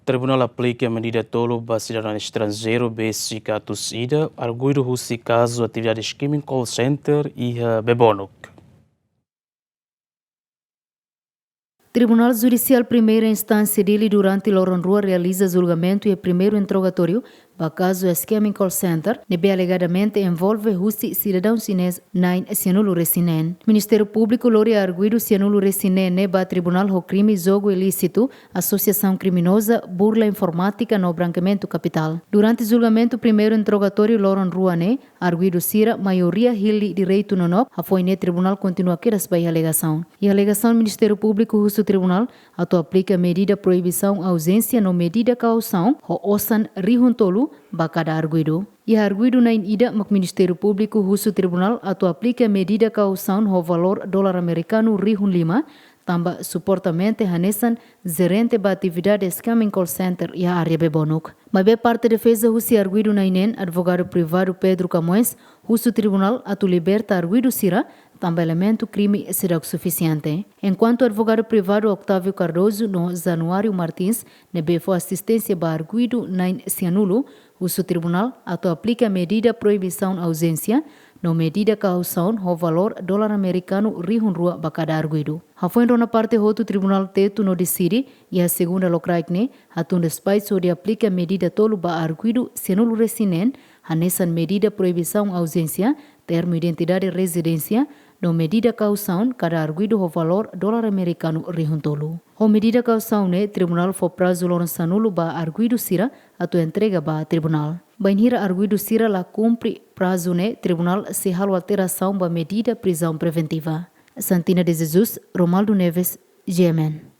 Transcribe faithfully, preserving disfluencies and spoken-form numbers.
Tribunál aplika medida tolu ba sidadaun estranjeiru besik atus ida arguidu husi kazu atividade skimming call center iha Bebonuk. Tribunál Judisiál Primeira Instánsia Dili durante loron rua realiza julgamentu iha primeiru interrogatóriu ba kazu skimming call center ne'ebé alegadamente envolve husi sidadaun xinés na'in sianulu resin neen. Ministériu Públiku lori arguidu sianulu resin neen ne'e ba tribunál ho krime jogu ilísitu, asosiasaun kriminoza, burla informátika no brankeamentu kapitál. Durante julgamentu primeiru interrogatóriu loron rua ne'e, arguidu sira maioria hili direitu nonook, hafoin ne'e tribunál kontinua kedas ba iha alegasaun. Iha alegasaun Ministériu Públiku husu tribunál atu aplika medida proibisaun auzénsia no medida kausaun ho osan rihun tolu ba kada arguidu. Iha arguidu na'in ida mak Ministériu Públiku husu tribunál atu aplika medida kausaun ho valór dolar amerikanu rihun lima, tanba supostamente hanesan jerente ba atividade skimming call center iha área Bebonuk. Maibé parte defeza husi arguidu na'in neen, advogadu privadu Pedro Camões, husu tribunál atu liberta arguidu sira, tanba elementu krime seidauk sufisiente. Enkuantu advogadu privadu Octávio Cardoso no Januário Martins, ne'ebé fó asisténsia ba arguidu na'in sianulu, husu tribunál atu aplika medida proibisaun auzénsia no medida kausaun ho valór dolar amerikanu rihun rua ba kada arguidu. Hafoin rona parte hotu, tribunál tetu no deside iha segunda lokraik ne'e, hatun despaixu hodi aplika medida tolu ba arguidu sianulu resin neen, hanesan medida proibisaun auzénsia, termu identidade rezidénsia, no medida kausaun kada arguidu ho valór dolar amerikanu rihun tolu. Ho medida kausaun ne'e, tribunál fó prazu loron sanulu ba arguidu sira atu entrega ba tribunál. Bainhira arguidu sira la kumpre prazu ne'e, tribunál sei halo alterasaun ba medida prizaun preventiva. Santina de Jesus, Romaldo Neves, G M N.